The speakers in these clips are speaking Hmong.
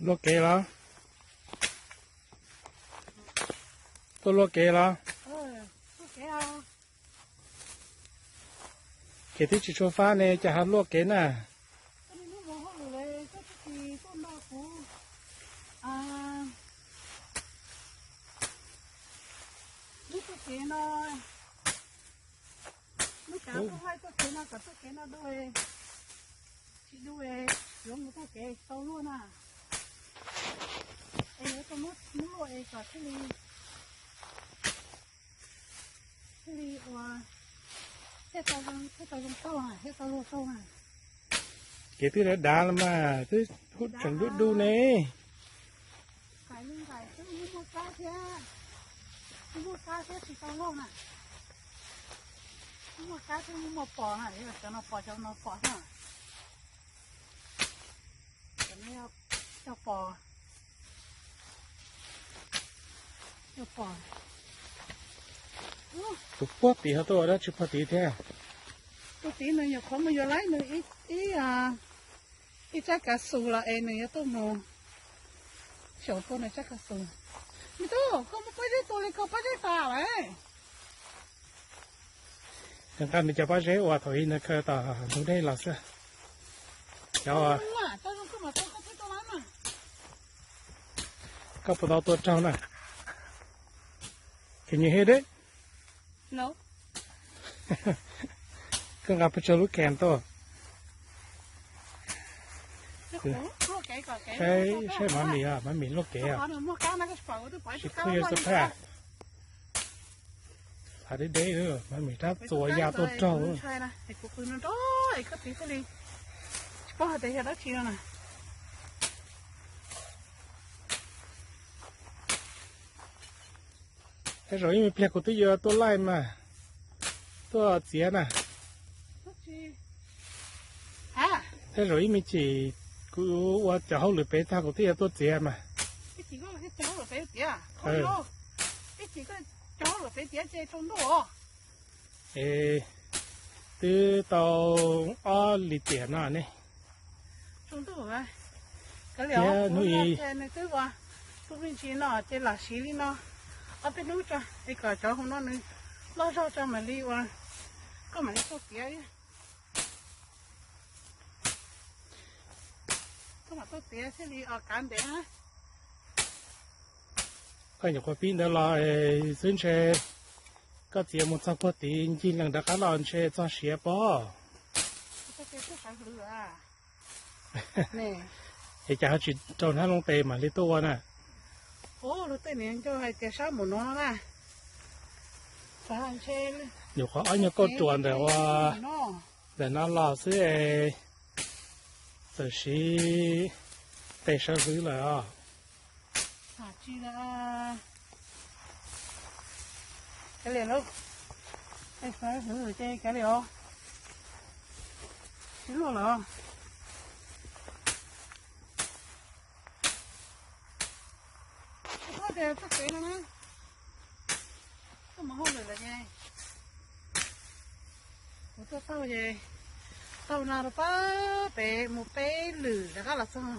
Luaj kev los? Tuaj luaj kev los? Kev twb tsis tshua fab ne cas ho luaj kev na? Lub tuaj kev no, lub cav tuaj haij tuaj kev no kom tuaj kev no dua, tsis dua yuav mus tuaj kev tsis tau luaj na. Es yuav tau muab luaj es kom thiaj li, thiaj li ua, thiaj tau zoo, thiaj tau zoo tau, thiaj tau luaj tau na. Kev twb dav dav los mas twb tseem dub dub ne. Nqaim li nqaim twb muaj kab thiab, twb muaj kab thiab tsis tau luaj na. Twb muaj kab thiab muaj pos na, cov no pos cov no pos na. Cov no cov pos, cov pos. Tus puag tid ho tuaj ua dab tsi puag tid thiab? Puag tid nws nyuam qhuav mus yuav laib nws ib, ib, ib tsab kav xus los es nws yuav tuaj mus xyaum tua nws tsab kav xus. Me tub, koj muab pob zeb tua li koj pob zeb tas lawm. Nws nqa nws cov pob zeb uas thaum ub nws khaws tom ntug dej los xwb. Cov, koj puas tau tua raug na? Can you hit it? Koj nqa pes tsawg lub can tuaj? Saib, saib Mami, Mami luaj kev. Tsis khuj yog xab phaj. Hlav deb deb, Mami rab txuas ya tuaj raug. Tej zaum ib me pliag kuv twb yuav tuaj laij mas, tuaj txiav na. Tej zaum ib me chim kuv ua cov hauj lwm pem tag kuv twb yuav tuaj txiav mas. Es twb tau ob lis tiam no ne. Thiab hnub ib, nws twb ua tus me ntsis no ces lam siv li no ob peb hnub tso es kom cov hauv no nws loj zog tso mam li ua, koj mam li tuaj txiav. Koj mam tuaj txiav thiaj li kav ntev na. Koj nyuam qhuav pib ntawd los xwb ntshe koj txiav mus txog puag tid ncig lees rov qab los ntshe txog siav pob. Es cas ho tsis rau hnab looj tes mam li tuaj ua na? Luag tej niam nco hais tias sab mus no na. Nyuam qhuav ob nyuag kauj ruam ntawm ua, ntawm no los xwb es txawm siv tes sawv hwv lawm os. Kav liam lauj, tes sawv hwv ces kav liam os. Sib luaj lawm. Txoj kev no na, tuaj mus hauj lwm lawm ces kuv tuaj taug ces taug no rau pab pem mus peb lwm rov qab los txog,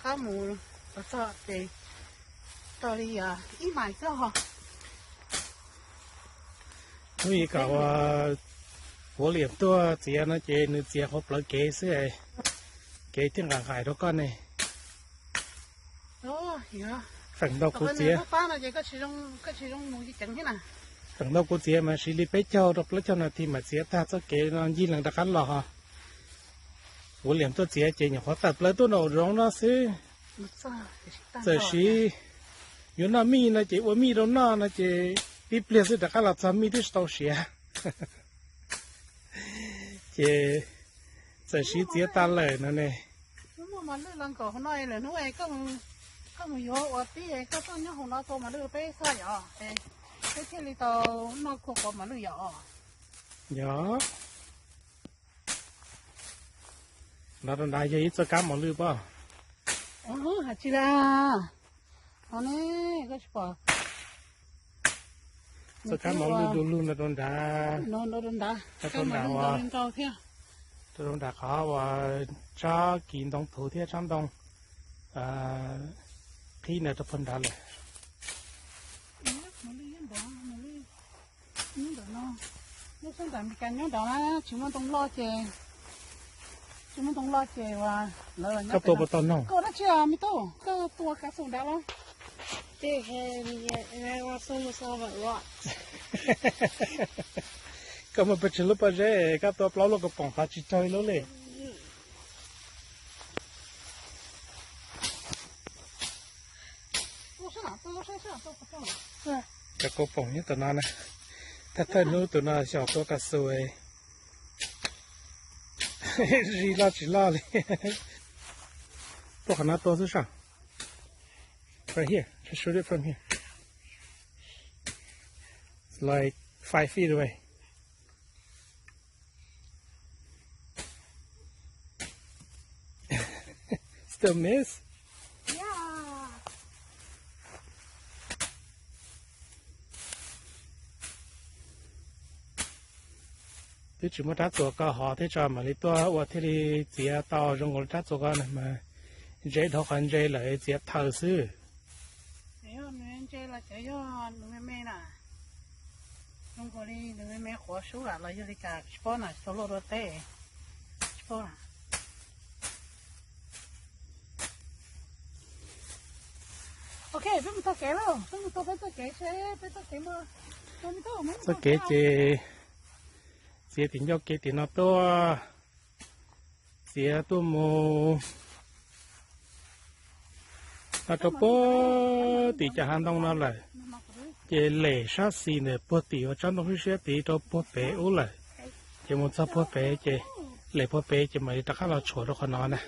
qab mus los txog ces tau li ib mais xwb ho. Hnub ib kom Huav Liam tuaj txiav no ces nws txiav qhuav plawv kev xwb, kev thiaj nqaim nqaim rau koj ne. Feem ntau kuv txiav, feem ntau kuv txiav mas siv li peb caug rau plaub caug nas this mam txiav tag txoj kev no ncig lees rov qab los. Huav Liam tuaj txiav ces nyuam qhuav tawm plaws tuaj nraum zoov no xwb. Txawm siv yuav noj mij no ces ua mij rau noj no ces tib pliag xwb rov qab los txog mij twb tsis tau siav. Ces txawm siv txiav tas lawm no ne. Muaj mos lwj los nkaum hauv no lawm hnub, koj mus yuav ua tib koj tuaj nyob hauv no tua mos lwj peb xwb yom, peb thiaj li tau noj kua quav mos lwj yom. Yog. Nov rau nrad yog ib txoj kab mos lwj pob. Hais tsis la, no ne, koj tsis pom. Txoj kab mos lwj du lug nov rau nrad, nov rau nrad, rau nrad qhov uas tsob kiv ntoo thuv thiab tsob ntoo qhib ntawd rau puag nrad lawm. Nyob ntawm no, nyob sab nram Meskas nyob nrad na, tsis muaj ntoo loj ces, tsis muaj ntoo loj ces uas lawv Koj tua puas tau noog? Koj dab tsi os me tub, koj tua kav xus nrad los? Dude, and, and I want some of the rocks. Koj muaj pes tsawg lub pob zeb, koj tua plaub lub kaus poom qhov tsis raug ib lub li. Cov kaus poom nyob tom no na. Thawj thawj hnub tus no xyaum tua kav xus, zis loj tsis loj li. Tuaj qhov no tua xwb sav. Right here. Just shoot it from here. It's like five feet away. Still miss? Yeah. Twb tsis muaj rab txuas koj hov thiab tso mam li tuaj ua thiaj li txiav tau zoo nkaus li rab txuas koj na mas. Ntse dhau qhov ntse lawm txiav thaws xwb. Ntse los cov yog nws me me na. Zoo nkaus li nws me me qhuav sub lam los yog li cas tsis paub na, tsis tau luaj dua teb. Tsis paub na. Ok, peb mus txoj kev lauj, peb mus txoj, peb txoj kev seb peb txoj kev mus. Txoj kev ces txiav tim ncauj kev tim no tuaj, txiav tuaj mus no rau puag tim cov hav ntoo no lawm, ces lem sab xis ntawm puag tim uas tsob ntoo siab siab tid rau puag pem ub lawm, ces mus txog puag pem ces lem puag pem ces mam li rov qab los tshuam rau qhov no na.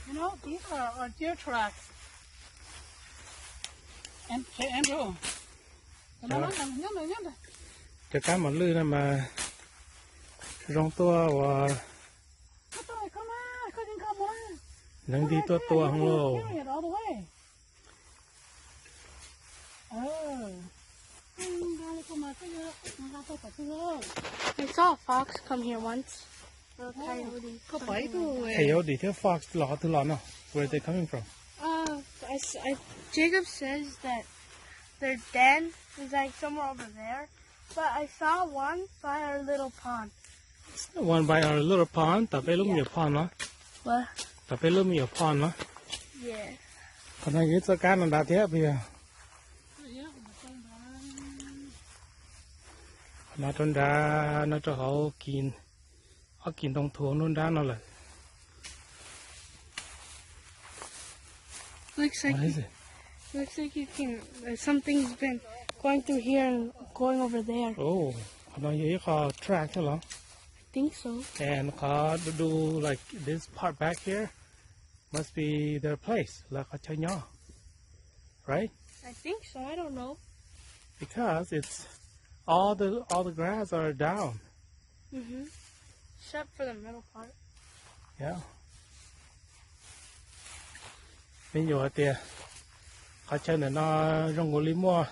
You know, these are, are deer tracks. And, and, oh, Cov kab mos lwj no mas zoo tuaj uas neeg nti tuaj tua hoob lauj. I saw a fox come here once. A coyote. Coyote thiab fox los qhov twg los no? Where are they coming from? Uh, I s- I- Jacob says that their den is like somewhere over there, but I saw one by our little pond. One by our little pond, tom peb lub me nyuam pond no. What? Tom peb lub me nyuam pond no. Yeah. Qhov no yog ib txoj kab no nrad thiab puas yog? Qhov no rau nrad no rau hauv kis, ob kis ntoo thuav nruab nrab no lawm. Looks like What is it? Looks like you can. Uh, something's been going through here and going over there. Oh, qhov no yog ib qho track thiab los? I think so. And qhov do like this part back here must be their place, lawv qhov chaw nyob, right? I think so. I don't know. Because it's all the all the grass are down. Mm-hmm. Except for the middle part. Yeah. Me nyuam hais tias qhov chaw ntawm no zoo nkaus li muaj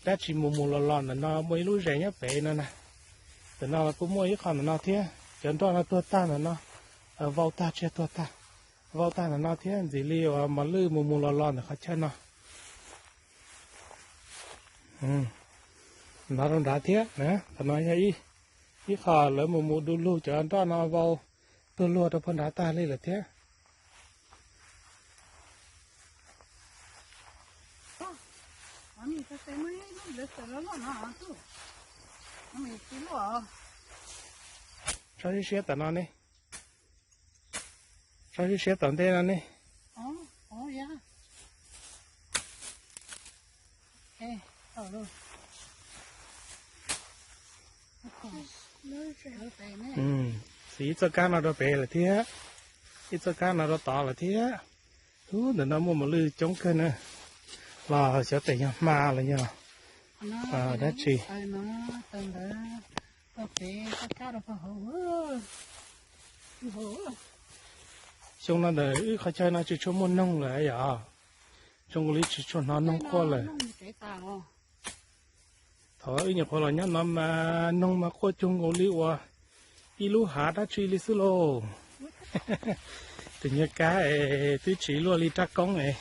dab tsi mus mus los los ntawm no, muaj ib lub zes nyob pem no na. Ntawm no kuj muaj ib qho ntawm no thiab, cov nroj no tuag tag ntawm no, vau tag tsiag tuag tag, vau tag ntawm no thiab ntxim li uas mos lwj mus mus los los ntawm qhov chaw no. No rau nrad thiab, qhov no yog ib qho lawv mus mus du lug cov nroj no vau tuag luag rau puag nrad tag li lawm thiab. Tso siab siab tom no ne. Tso siab siab tom ntej no ne. Xiv ib txoj kab no rau pem lawm thiab, ib txoj kab no rau tod lawm thiab. Ub, ntawm no muaj mos lwj coob kawg na. Los xyov tes yog hma los yog dab tsi. Xyoo no ntawm wb qhov chaw no tsis tshua muaj noog lawm yom. Zoo nkaus li tsis tshua hnov noog quaj lawm. Thaum wb nyuam qhuav los nyob no mas noog mas quaj cuag nkaus li uas Ib lub hav dab tsi li xwb lauj. Tus nyuag kab es twb tsis luaj li rab koob es,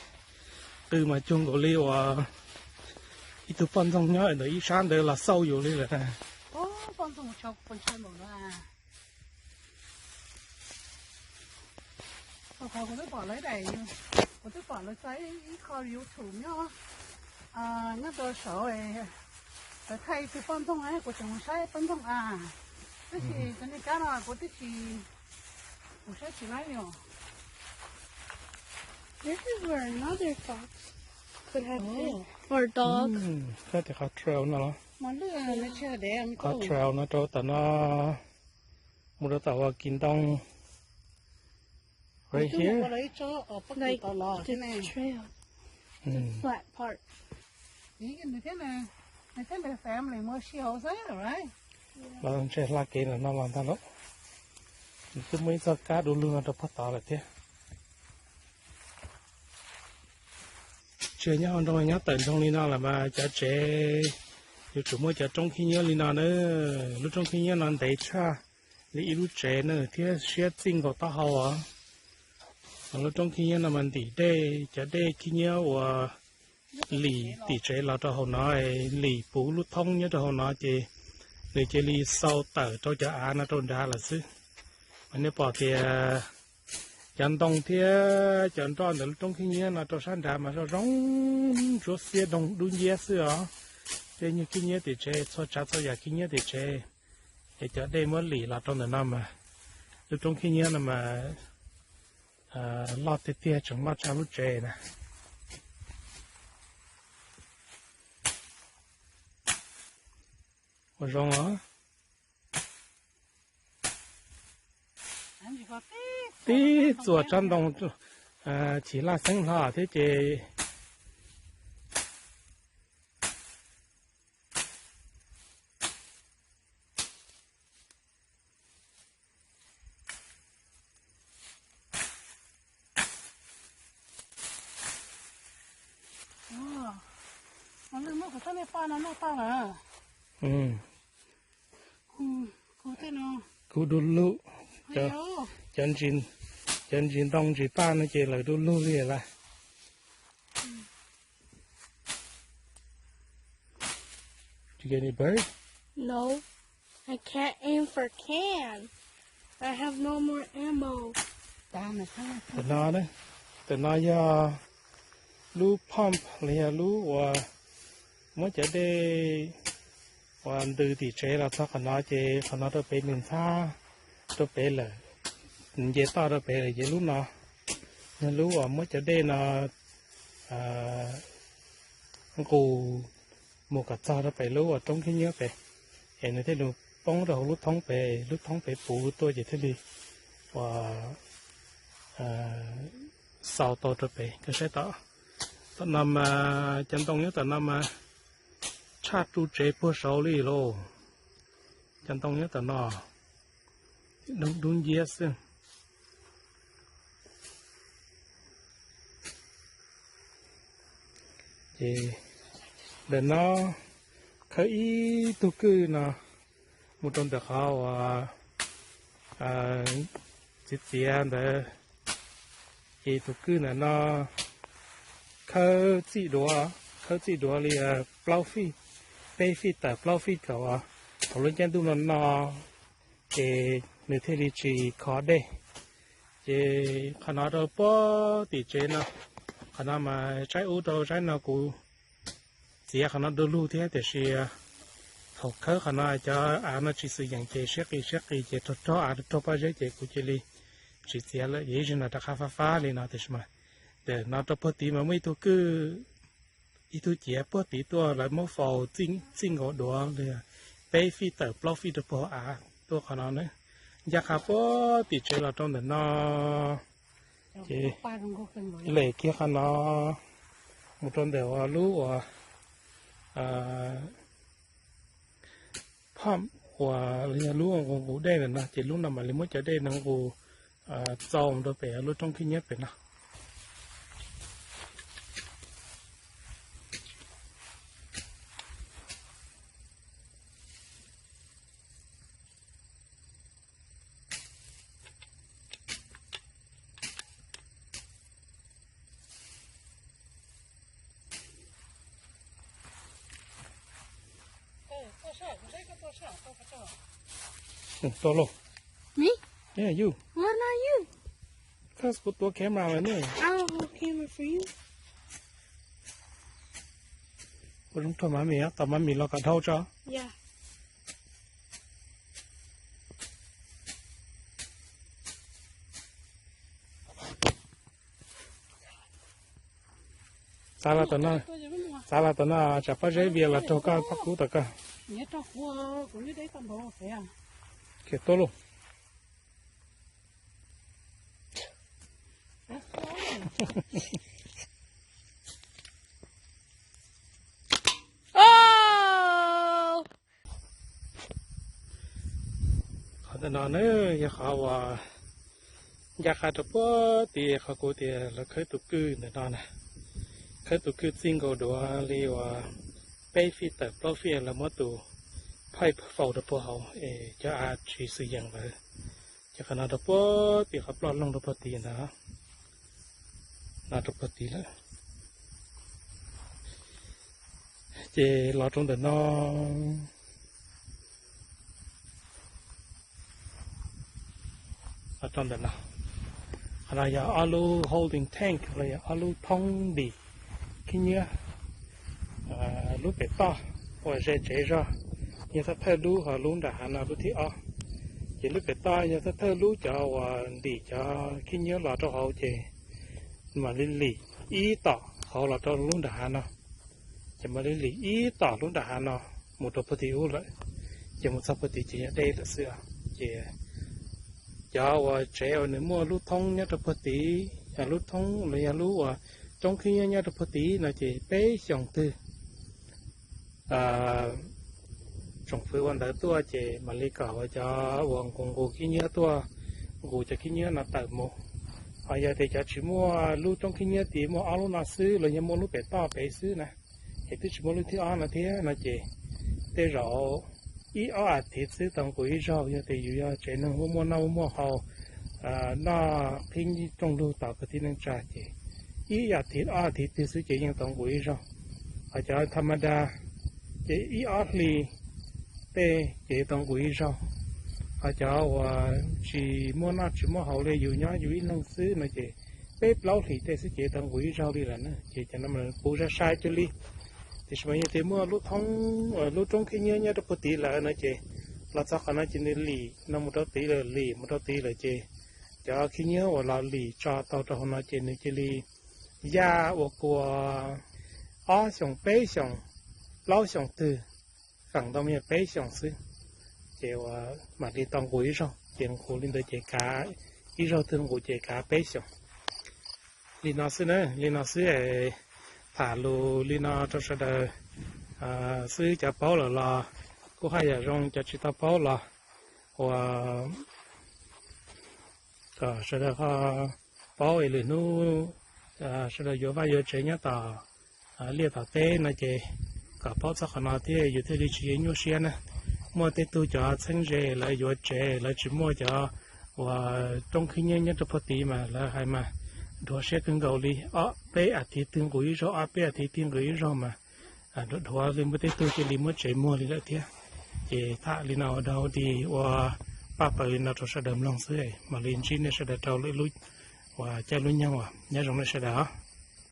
qw mas cuag nkaus li uas ib tug poj ntxoog nyob ntawm ib sab ntawd los xauj yus li lawm. Thaum kuv twb pom lawv daim, kuv twb pom lawv tso ib qho YouTube nyob, nyob rau saud, lawv thaij ib tug poj ntxoog, kuv tseem mus saib poj ntxoog a, tab sis cov niag kab no kuv twb tsis, kuv saib tsis laib li os. This is where another fox could have been. Or dog. Koj tias qhov trail no los? Qhov trail no rau tom no, mus rau tom Uas Kis Ntoo. Right here? Like the trail. The flat part. Los ntshe hla kev ntawm no los ntag lauj. Nws twb muaj ib txoj kab du lug no rau puag tod lawm thiab. Tsis nyob hauv nroog, nyob tawm nroog li no lawm mas cov tsev yuav tsum muaj cov roob khib nyiab li no na. Lub roob khib nyiab no ntev tshaj li ib lub tsev na thiab siab txij nkaus taub hau os. Lub roob khib nyiab no mas ntim dej, cov dej khib nyiab uas lim tim tsev los rau hauv no, lim puv lub thoob nyob rau hauv no ces nws cia li xau tawm rau cov av no rau nrad lawm xwb. Mas nej pom tias cov ntoo thiab cov nroj ntawm lub roob khib nyiab no rau sab nrad mas zoo zoo ntsuab xiab doo dub nciab xwb os. Tej nyuag khib nyiab tim tsev, txhua tsav txhua yam khib nyiab tim tsev, es cov dej muab lim los rau ntawm no mas lub roob khib nyiab no mas loj tiag tiag, tseem loj tshaj lub tsev na. Ua zoo os. Tib txuas tsob ntoo chim laj xeeb hlo thiab ces Kuv du lug, cov ntsis ntoo ntsis paj no ces lawv du lug li lawm. Did you get any bird? No, I can't aim for can. I have no more ammo. Tam no, tam no yog lub pump los yog lub uas muab cov dej uas ntws tim tsev los txog qhov no ces qhov no rau pem nws ntxhab rau pem lawm, nce toj rau pem lawm ces lub no yog lub uas muab cov dej no nqus mus kom txog rau pem lub uas roob khib nyiab pem, es nws thiaj li poob rau hauv lub thoob pem, lub thoob pem puv tuaj ces thiaj li uas xau tau rau pem. Koj saib tom, tom no mas cov ntoo nyob tom no mas tshaj ru tsev puag saud li lauj. Cov ntoo nyob tom no dub nciab xwb. Ces ntawm no khawb ib tug kwj no mus rau ntawm qhov uas txiav txiav ntawd, ces tus kwj ntawm no khawb txij duav, khawb txij duav li plaub fij, peb fij tawm plaub fij kaum hauv lub caij ntuj no no, ces nws thiaj li tsis kho dej. Ces qhov no rau puag tim tsev no, qhov no mas tsaib ub rau tsaib no kuv txiav qhov no du lug thiab tiam sis thaum khawb qhov no cov av no tsis xwm yeem ces siab qis siab qis ces rog rog av rog pob zeb ces kuv cia li tsis txiav lawm, yog ib zaug no rov qab fab fab li no tiam sis mas ntawm no rau puag tid mas muaj ib tug kwj, ib tug ciav puag tid tuaj lawv muab faus txij nkaus duav li peb fij tawm plaub fij rau puag av tuaj qhov no na. Ncaj qha puag tim tsev los rau ntawm no, ces lem kiag qhov no mus rau ntawm lub uas phom uas yog lub nqus nqus dej ntawm no ces lub no mam li muab cov dej no nqus txaus rau pem lub roob khib nyiab pem no. Tua lauj. Me? Yeah, you. What are you? Cause kuv tuav camera lawm ne. Oh, camera for you. Ua zoo rau mami, tos mami los kom dhau tso. Yeah. Txav los tom no, txav los tom no tsam pob zeb vias los raug koj pob kub tom koj. Khiav tuaj lauj. Qhov ntawm no na yog qhov uas ncaj qha rau puag tim qhov kuv tias lawv khawb tus kwj ntawm no na. Khawb tus kwj txij nkaus duav li uas peb feet tawm plaub feet, lawv muab tus pipe faus rau puag hauv es cov av tsis xwm yees lawm. Ces qhov no rau puag tim qhov ploj loog rau puag tid ntawd, no rau puag tid lawm. Ces los rau ntawm no, los rau ntawm no, qhov no yog ob lub holding tank los yog ob lub thoob ntim khib nyiab. Lub pem toj uas ze tsev zog yog thawj thawj lub, ho lub nram hav no lub thib ob. Ces lub pem toj yog thawj thawj lub cov uas ntim cov khib nyiab los rau hauv ces mam li lim ib tom hauv los rau lub nram hav no. Ces mam li lim ib tom lub nram hav no mus rau puag tim ub lawm, ces mus txog puag tid ces yog deb lawm xwb. Ces cov uas tsev uas nws muaj lub thoob nyob rau puag tid, yog lub thoob los yog lub uas roob khib nyiab nyob rau puag tid no ces peb xyoos twg tsoom fwv ua ntawv tuaj ces mam li kom uas cov uas nqus nqus khib nyiab tuaj nqus cov khib nyiab no tawm mus. Ho yog tias cov tsis muaj lub roob khib nyiab tid, muaj ob lub no xwb los yog muaj lub pem toj pem xwb na, es twb tsis muaj lub thib ob no thiab no ces tej zaum ib ob as thiv xwb tau nqus ib zaug. Yog tias yus yog tsev neeg muaj muaj noj muaj haus, noj qhib rooj lug tos kwv tij neej tsa ces ib as thiv ob as thiv twg xwb ces yeej tau nqus ib zaug. Ho cov tha ma da ces ib ob hli tej ces tau nqus ib zaug. Ho cov uas tsis muaj noj tsis muaj haus li, yus nyob yus ib leeg xwb no ces peb plaub hlis tej xwb ces tau nqus ib zaug li lawm na. Ces cov no mas puv sai sai cuag li. Tiam sis mas yog tias muaj lub thoob, lub roob khib nyiab nyob rau puag tid lawm no ces los txog qhov no ces nws lim no mus rau tid lawm, lim mus rau tid lawm ces cov khib nyiab uas los lim tso tau rau hauv no ces nws cia li yaj ua kua ob xyoos peb xyoos plaub xyoos twg, feem ntau yog peb xyoos xwb, ces uas mam li tau nqus ib zaug. Ces nqus li ntawd ces kav ib zaug twg nqus ces kav peb xyoos. Li no xwb na, li no xwb es tham lus li no rau sawv daws xwb. Cov paub lawm los kuj haj yam zoo, cov tsis tau paub los uas kom sawv daws ho paub es lwm hnub sawv daws yuav vaj yuav tsev nyob tom liaj tom teb no ces kom paub txog qhov no thiab yus thiaj li tsis nyuaj siab na. Muaj tej tug cov txheeb ze lawv yuav tsev lawv tsis muaj cov uas roob khib nyiab nyob rau puag tid mas lawv hais mas dhuav siab kawg nkaus li, ob peb as thiv twg nqus ib zaug, ob peb as thiv twg nqus ib zaug mas dhuav dhuav li muaj tej tug cia li muab tsev muag li lawm thiab. Ces tham li no ua dog ua dig ua paj paws li no rau sawv daws mloog xwb, mam li ntsib nej sawv daws rau lwm lub uas caij lub nyoog uas nyob zoo nej sawv daws.